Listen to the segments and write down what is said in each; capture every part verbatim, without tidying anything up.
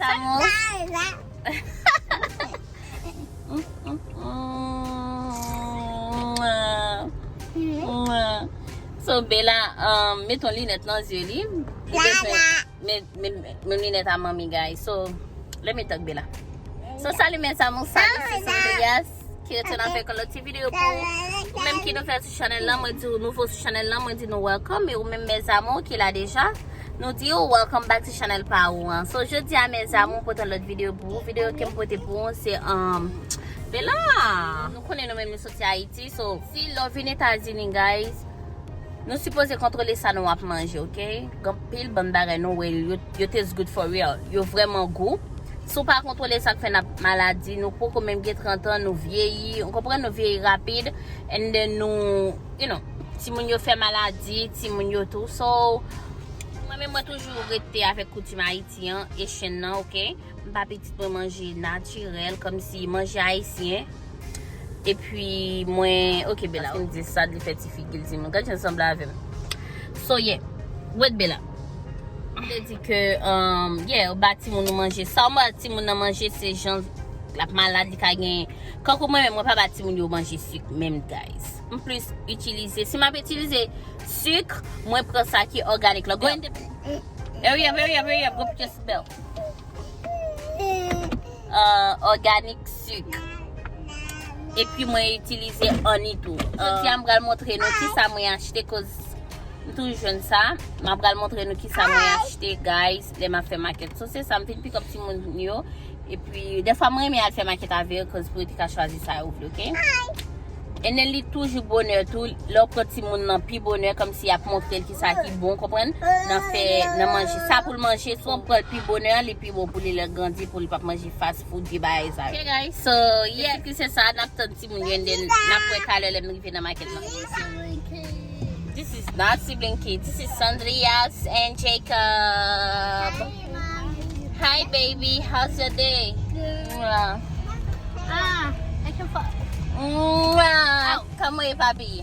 Sa mou. So Bella, um, met yon linèt nan zye li. Li bezwen men, men, men linèt a manmi, guys. So, let me talk, Bella. So, salut mes amours, salut, c'est Sandrias ki retounen avèk yon lòt ti videyo pou ou. Ou menm ki nouvo sou chanèl lan, mwen di ou nouvo sou chanèl lan, mwen di nou welcome. E ou menm mes amours ki la deja, nou di ou welcome back to chanèl pa ou an. So, jodi a mes amours, m pote yon lòt videyo pou ou. Videyo ke m pote pou ou, se, um, Bella. Nou konnen nou menm nou soti Ayiti. So, si lè w vin Etazini, guys, nou sipoze kontwole sa nou ap manje, oke? Gen anpil bann bagay nou wè yo, yo taste good for real. Yo vrèman gou. Si w pa kontwole sa k fè n ap maladi, nou poko menm gen trant an, nou vyeyi, ou konprann, nou vyeyi rapid, and then nou, you know, timoun yo fè maladi, timoun yo tou. So, mwen menm mwen toujou rete avèk koutim Ayiti an, e chenn nan, oke? M pa pitit mwen manje natirèl, kòmsi manje ayisyen. Epi mwen, oke, Bella, paske m di sa, li fè ti figi l, di mwen, gad jan l sanble avè m. So, yeah, wait, Bella. M te di ke, um, yeah, ou ba timoun ou manje. Sa ou ba timoun nan manje, se jan l ap malad, li ka gen. Kankou mwen menm, mwen pa ba timoun yo manje sik menm, guys. M plis itilize, si m ap itilize sik, mwen pran sa ki òganik la. Go in the, hurry up, hurry up, hurry up, go put your seat belt. Uh, òganik sik. Epi mwen itilize honey tou. Jodi a m pral montre nou kisa mwen achte, cause m toujou jwenn sa. M pral montre nou kisa mwen achte, guys, lè m ap fè makèt. So, se sa, m vin pick up timoun yo. Epi, dèfwa mwen renmen al fè makèt avè yo, cause pou yo te ka chwazi sa yo vle, oke? And then li toujou bonè tou, lè w pran timoun nan pi bonè, kòmsi y ap montre l kisa ki bon, konprann? Nan fè, nan manje. Sa pou l manje, si w pran l pi bonè, li pi bon pou li lè l grandi, pou li p ap manje fast food, vye bagay sa yo. Ok, guys, so, yeah, ki se sa, n ap tann timoun yo, and then n ap wè talè lè m rive nan makèt lan. This is not sibling kids. This is Sandrias and Jacob. Hi, baby. How's your day? Mwah. Ah, I can fall. Mwah. Kòman e papi?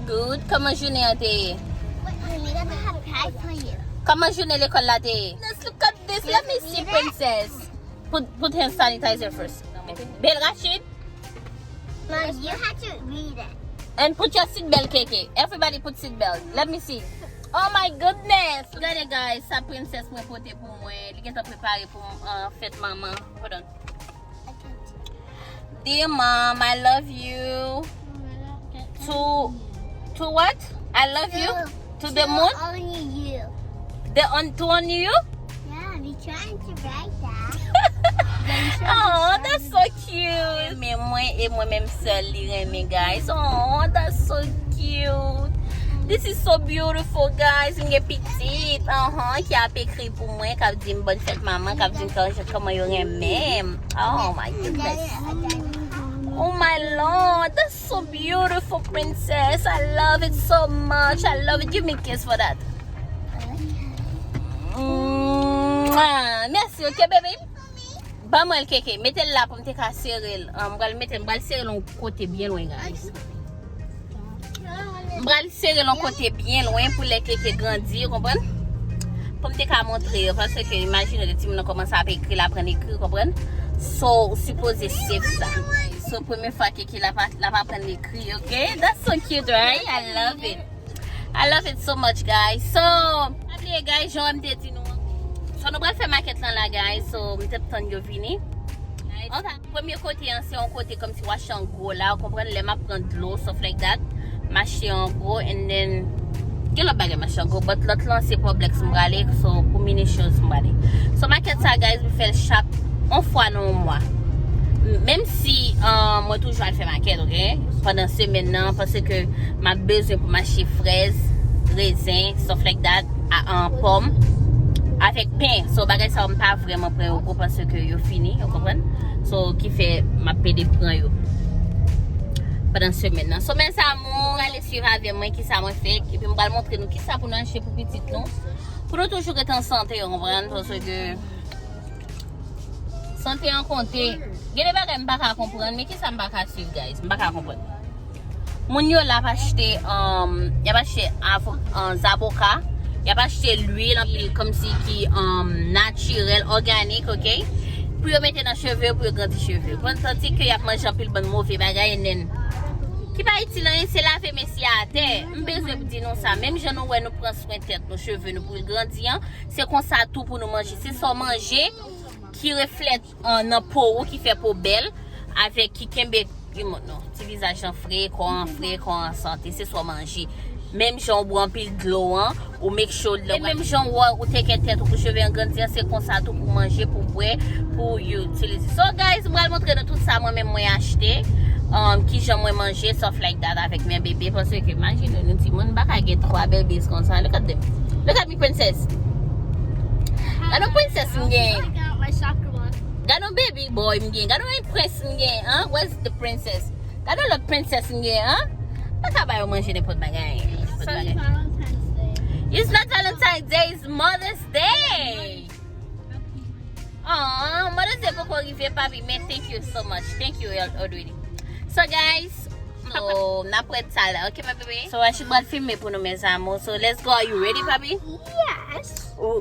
Good. Kòman jounen an te ye? Wait, wait, we gotta have pie for you. Kòman jounen lekòl la te ye? Let's look at this. Let me see, princess. Put, put hand sanitizer first. Bel Rachid. Mom, you have to read it. And put your seat belt, K K. Everybody put seat belt. Let me see. Oh my goodness. Gade, guys, sa princess mwen pote pou mwen. Li gentan prepare pou, uh, fèt manman. Hold on. Dear mom, I love you. To, to what? I love you. To the moon? Only you. The on, to only you? Yeah, we trying to write that. Oh, that's so cute. Men mwen e mwen menm sèl li renmen, guys. Oh, that's so cute. This is so beautiful, guys. M gen pitit, uh-huh, ki ap ekri pou mwen, k ap di m bòn fèt manman, k ap di m kòman, kòman yo renmen m. Oh my goodness. Oh my Lord, that's so beautiful, princess. I love it so much. I love it. Give me a kiss for that. Mwah. Merci, ok, baby? Ban mwen l, K K. Mete l la pou m te ka sere l. Ah, m pral mete, m pral sere l yon kote byen lwen, guys. M pral sere l yon kote byen lwen pou lè K K grandi, ou konprann? Pou m te ka montre yo, paske imajine lè timoun nan kòmanse ap ekri, l aprann ekri, ou konprann? So, ou sipoze save sa. So, premye fwa K K l ap, l ap aprann ekri, ok? That's so cute, right? I love it. I love it so much, guys. So, pa bliye, guys, jan m te di nou an. So, nou pral fè makèt lan la, guys. So, m t ap tann yo vini. Ok. Premye kote an, se yon kote kòmsi w achte an gwo la, ou konprann, lè m ap pran dlo, stuff like that. M achte an gwo, and then, gen lòt bagay m achte an gwo, but lòt lan, se Publix m prale, so, pou mini shows m prale. So, makèt sa, guys, m fè l chak yon fwa nan yon mwa. Menm si, uh, mwen toujou al fè makèt, ok? Pandan semèn nan, paske m ap bezwen pou m achte frèz, rezen, stuff like that, a, an pòm, avèk pen. So, bagay sa yo, m pa vrèman pran yo gwo paske yo fini, ou konprann? So, ki fè m ap pede pran yo pandan semèn nan. So, mes amours, ale swiv avè mwen kisa mwen fè, epi m pral montre nou kisa pou nou achte pou pitit nou, pou nou toujou ret an sante, ou konprann? Paske sante an konte. Gen de bagay m pa ka konprann, men kisa m pa ka swiv, guys? M pa ka konprann. Moun yo la ap achte, um, y ap achte avo-, um, zaboka, Y ap achte lwil, anpil kòmsi ki um, natirèl, òganik, ok? Pou yo mete nan cheve yo, pou yo grandi cheve yo. Pandan ke y ap manje anpil bann move bagay, and then, ki pa itil anyen, se lave men si atè. M bezwen di nou sa. Menm jan nou wè nou pran swen tèt nou, cheve nou pou l grandi an, se konsa tou pou nou manje. Se sa w manje ki reflèt an, nan po ou ki fè po bèl, avèk ki kenbe, you know, ti vizaj lan fre, kò an fre, kò an sante, se sa w manje. Menm jan w bwè anpil dlo an, ou make sure lè w, menm jan w wè ou teken tèt ou pou cheve an grandi an, se konsa tou pou manje, pou bwè, pou itilize. So guys, m pral montre nou tout sa mwen menm mwen achte, um, ki jan mwen manje, stuff like that, avèk men bebe, paske imagine nou timoun pa ka gen twa babies konsa. Look at them. Look at me, princess. Gade yon princess m gen. Gade yon baby boy m gen. Gade yon prince m gen, an? Where's the princess? Gade yon lòt princess m gen, an? Pa ka ba yo manje nenpòt bagay. Nenpòt bagay. It's not Valentine's Day, it's Mother's Day. Aw, Mother's Day poko rive, papi, men thank you so much. Thank you al-, already. So, guys, so, n ap wè talè, ok, my baby? So, Rachid pral filme pou nou, mes amours. So, let's go. Are you ready, papi? Yes. Ou,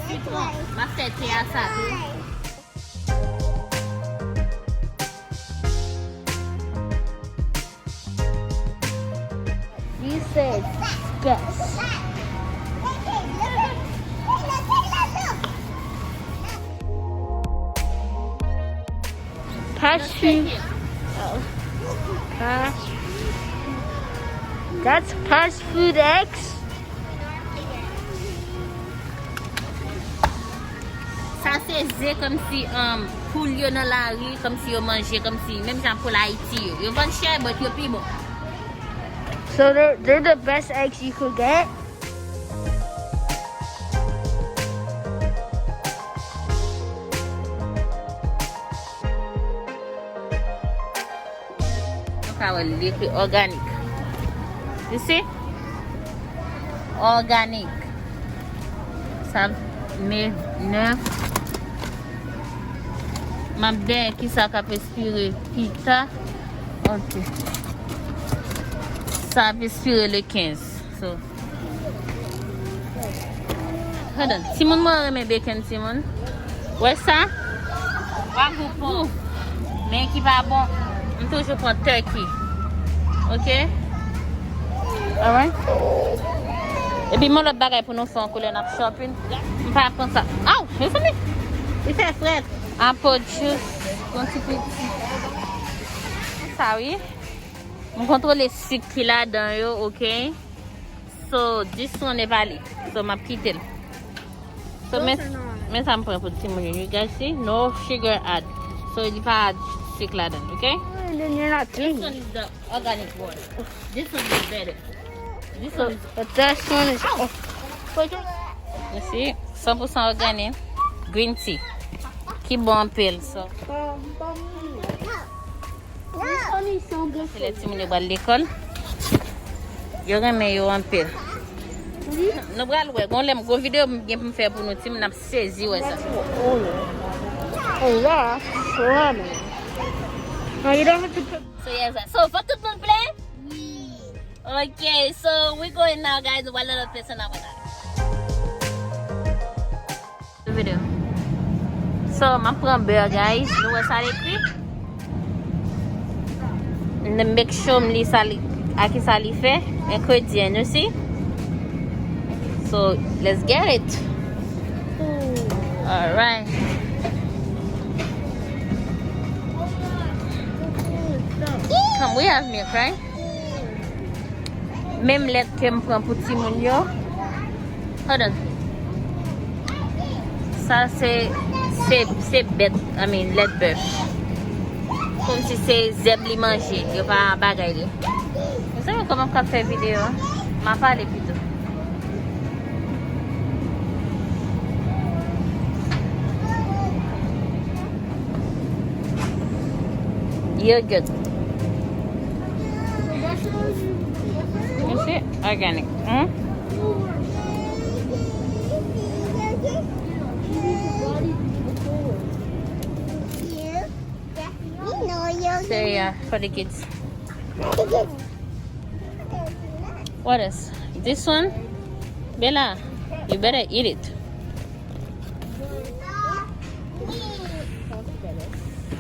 Sitwon. M ap fè te a sa tou. He said, yes. Passion. Oh. Pas-, that's fast food eggs. Sa se ze kòmsi, um, poul yo nan lari, kòmsi yo manje, kòmsi menm jan poul Ayiti yo. Yo vann chè, but yo pi bon. So they're, they're the best eggs you could get? Nou ka wè li ekri organic. You see? Organic. Sa me nèf. M ap dèyè kisa k ap espire pita. Ok. Sa ap espire le kenz. So, hold on. Timoun mwen renmen bacon, timoun. Wè sa? Wagyu pou. Men ki pa bon, m toujou pran turkey. Ok? Alright. Epi, men lòt bagay pou nou fè yon koulè n ap shopping. M pa pran sa. Aw, mezanmi! Li fè frèt. Apple juice, yon ti piti. Sa, wi. M kontwole sik ki ladan yo, ok? So, this one e valid. So, m ap kite l. So, men, men sa m pran pou timoun yo. You guys see? No sugar add. So, li pa add sik ladan, ok? And then you're not clean. This one is the organic one. This one is better. This one is, but this one is, oh. You see? San pou san òganik. Green tea. Ki bon anpil, so. Se lè timoun yo pral lekòl. Yo renmen yo anpil. Nou pral wè. Gon lè m, gon videyo m gen pou m fè pou nou, timoun ap sezi wè sa. Oh, yeah. Now you don't have to put. So, yes, so, fò tout moun plen? Ok, so, we going now, guys. Nou pral nan lòt pèsòn apre sa. Video. So, m ap pran bè, guys. Nou wè sa l ekri? N make sure m li sa li, a ki sa li fè. Ingredient, you see? So, let's get it. Alright. Come, we have milk, right? Menm lèt ke m pran pou timoun yo. Hold on. Sa se, se, se bèt, I mean, lèt bèf. Kòmsi se zèb li manje, yo pa bagay li. Mezanmi, kòman m ka fè videyo? M a pale pito. Yogurt. Is it organic? Hmm? So yeah, for the kids. What else? This one? Bella, you better eat it.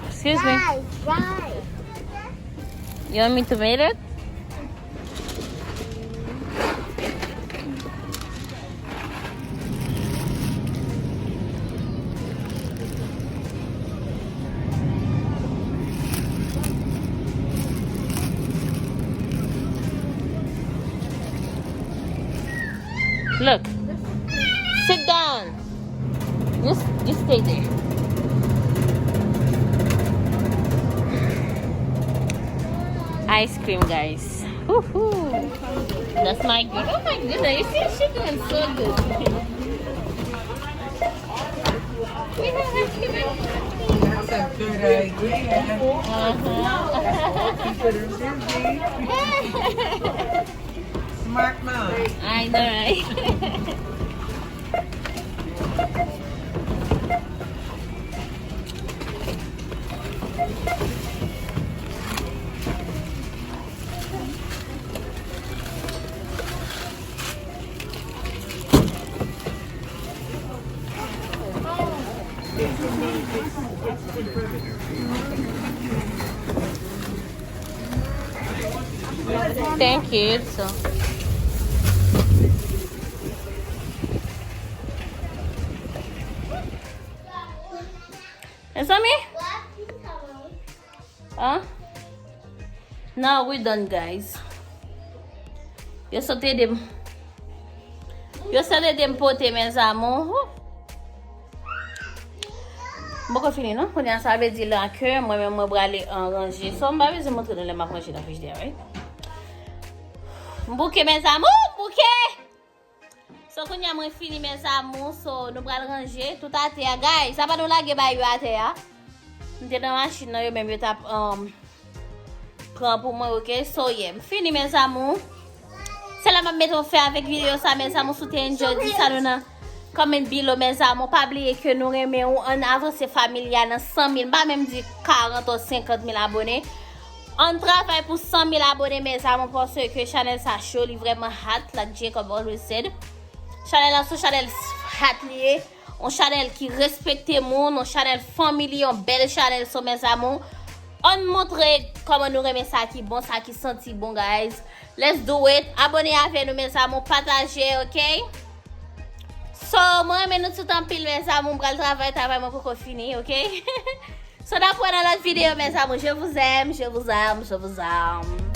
Excuse me. You want me to make it? Look. Sit down. You, s- you stay there. Ice cream, guys. Woohoo. That's my girl. Oh my goodness, you see, she's doing so good. We have ice cream. That's a good idea. Uh-huh. Keep it busy. Smart mouth. I know, right? Thank you. So. Mezanmi? Huh? Now we done, guys. Yo sot ede m. Yo sot ede m pote, mes amours. M poko fini non. Kounye a sa vle di la ke mwen menm mwen prale an ranje. So m pa bezwen montre nou lè m ap ranje nan frijidè, right? M bouke, mes amours, m bouke. So kounye a mwen fini, mes amours. So nou pral ranje tout atè a, guys. Apa nou lage bagay yo atè a? M te nan machin nan, yo menm yo t ap um, pran pou mwen, oke? So yeah, m fini, mes amours. Se la m ap mete yon fen avèk videyo sa, mes amours. Si w te enjoy, di sa nou nan comment below, mes amours. Pa bliye ke nou renmen ou, ann avanse family a nan san mil, m pa menm di karant ou senkant mil abone. Ann travay pou san mil abone, mes amours, paske chanèl sa cho, li vrèman hot, like Jacob always said. Chanèl la se yon chanèl hot li ye, yon chanèl ki respekte moun, yon chanèl fanmi li, yon bèl chanèl, so mes amours. Ann montre kòman nou renmen sa ki bon, sa ki santi bon, guys. Let's do it. Abone avè nou, mes amours, pataje, oke? So, mwen renmen nou tout anpil, mes amours. M pral travay, travay mwen poko fini, oke? So, n ap wè nan lòt videyo, mes amours. Je vous aime, je vous aime, je vous aime.